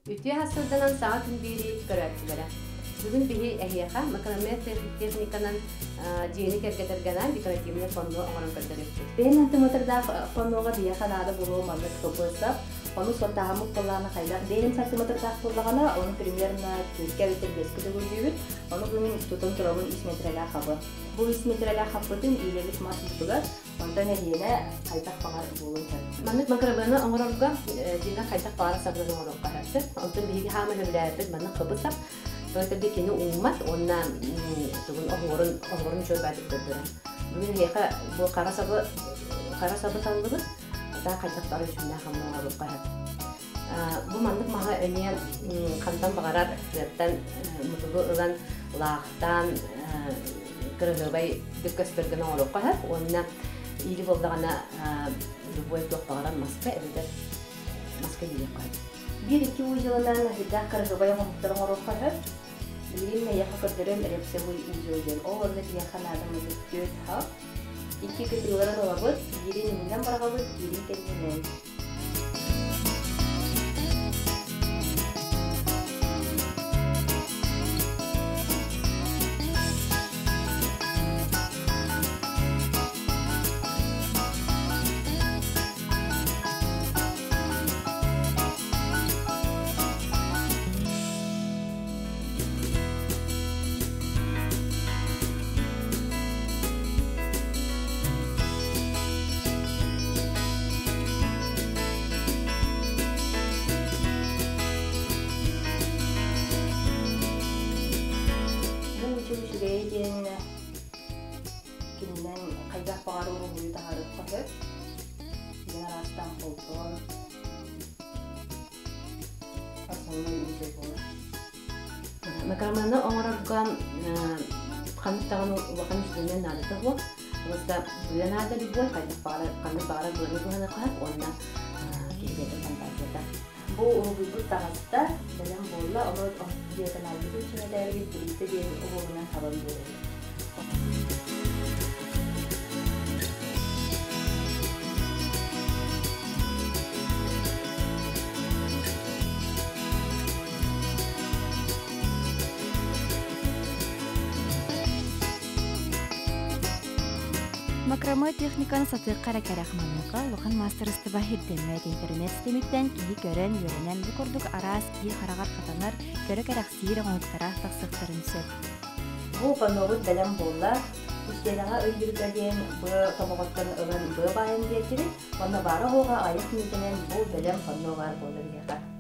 Үтүө сарсыарданан саҥа күн биэрии көрөөччүлэрэ. Бүгүн биһи эһиэхэ макраме техниканан дьиэни кэргэтэргэнэн декоративнай панно оҥорон көрдөрүөхпүт. Бэйэн сантиметрдаах панноҕа биһиэхэ наада буолуо маннык КПС. Ону суоттааһыммыт буоллаҕына хайдах бэйэн сантиметрдаах буоллаҕына, ону примерно түөркэ эбэтэр биэскэ төгүллүүбүт. Ону бу мин тутан турабын үс метрэлээх хабы. Бу үс метрэлээх хаппытын иилэбит мас бутугар. Онтон эһиэнэ хайдах баҕар буолуон сөп. Маннык макрабыаны оҥорорго дьиҥэ хайдах баҕар сабынан оҥоруохха сөп. Онтон биһиги хаама сөбүлээбиппит маннык хыбы-сап. Тоҕо кини ууммат уонна тугун оһуорун оһуорун үчүгэй баайдык көрдөрөр. Бүгүн эһиэхэ бу хара сабы таллыбыт. Ата хайдах баҕар үчүгүнээх хамна оҥоруохха сөп. Бу маннык маһы эмиэ хантан баҕарар тыаттан мутугу ылан лаахтаан кыраһыабай көстөр гына оҥоруохха сөп уонна иили буоллаҕына любой туох баҕарар маска эбэтэр маска иилиэххэ сөп. Биир-икки узелынан сүрдээх кыраһыабай оҥоһуктары оҥоруохха сөп. Билигин эйиэхэ көрдөрүөм репсовый узел диэн. Ол онно биһиэхэ наада мындык түөрт хап. Икки кытыыларын ылабыт, биирин иннинэн быраҕабыт, биирин кэннинэн. Бу үчүгэй диэн кининэн хайдах баҕар уруһуйу таһаарыахха сөп. Диэн араастаан холбоон основной узел буолар. Макароны оҥорорго ханнык даҕаны улахан инструмент наадата суох. Просто быа наада любой, хайдах баҕарар, ханнык баҕарар быаны туһаныахха сөп уонна киһи бэйэтин фантазията. Бу уруһуйбут таҕыста, бэлэм буолла, ону диагоналбытын чиҥэтээрбит билиитэ диэн уһугунан хабан биэрэбит. Макраме техниканы сатыахха эрэ кэрэх маныаха улахан маастарыстыба ирдэммэт интернет ситимиттэн киһи көрөн, үөрэнэн бу курдук араас киһи хараҕар хатанар, көрө кэрэхсиир оҥоһуктара тахсыахтарын сөп. Бу панобут бэлэм буолла. Истиэнэҕэ ыйыырга диэн быа тобоҕоттон ылан быа баайан биэрдибит. Онно баара-суоҕа аҕыйах мүнүүтэнэн бу бэлэм панно баар буолла биһиэхэ.